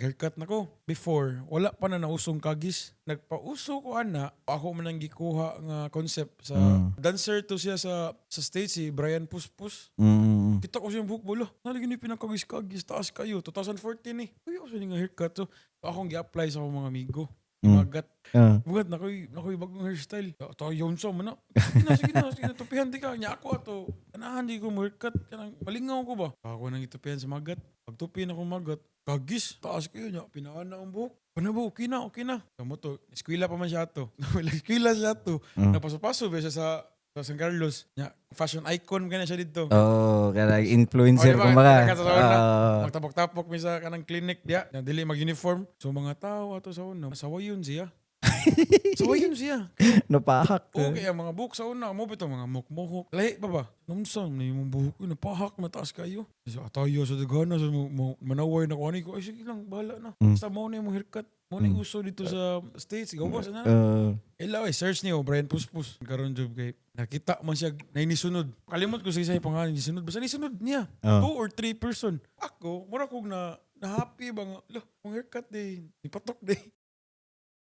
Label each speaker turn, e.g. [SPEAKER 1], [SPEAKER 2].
[SPEAKER 1] Nag-haircut na ko. Before, wala pa na nausong kagis. Nagpauso ko ana, ako man ang gikuha nga concept sa dancer to siya sa stage, si Brian Puspus. Kita ko siyang buhok bola. Nalagi ni pinakagis-kagis, taas kayo. 2014 eh. Uy, ako siya nga haircut. So, akong gi-apply sa akong mga amigo. Magat. Bugat na ko'y bagong hairstyle. Tayo sa man na. Sige na, sige na, sige na, tupihan di ka. Nya ako ato. Kanahan di ko mo haircut. Kanang malingaw ko ba? Ako nang itupihan sa magat. Pagtupi na ko magat, kagis, taas kayo nya. Pinaan na ang buhok. Ano ba, okay na, okay na. Kamo to, eskwela pa man siya ato. Eskwela siya ato. Napaso-paso ba siya sa San Carlos. Nya, fashion icon kanya siya dito.
[SPEAKER 2] Oh, kanang influencer
[SPEAKER 1] Oh, di ba?
[SPEAKER 2] kumbaga.
[SPEAKER 1] Kanang sa una.
[SPEAKER 2] Ah.
[SPEAKER 1] Magtapok-tapok mi sa kanang clinic diya. Nya, dili mag-uniform. So mga tao ato sa una, sawayon siya. Sawayon siya.
[SPEAKER 2] Napahak.
[SPEAKER 1] Okay, ang mga buhok sa una, mo bitaw mga mukmohok. Lahi pa ba? Namsan na yung buhok ko, napahak, mataas kayo. So, atayo sa dagana, sa mo, manaway na ko, ani ko, ay sige lang, bahala na. Basta mo na yung haircut. Mo na yung uso dito sa States, gawas na. Ila, ay, search niyo, Brian Puspus. Karon job kay, nakita man siya, na inisunod. Kalimot ko sa isa yung pangalan, nisunod. Basta nisunod niya. Two or three person. Ako, mura kog na, na happy ba nga, lah, mong haircut day, nipatok day.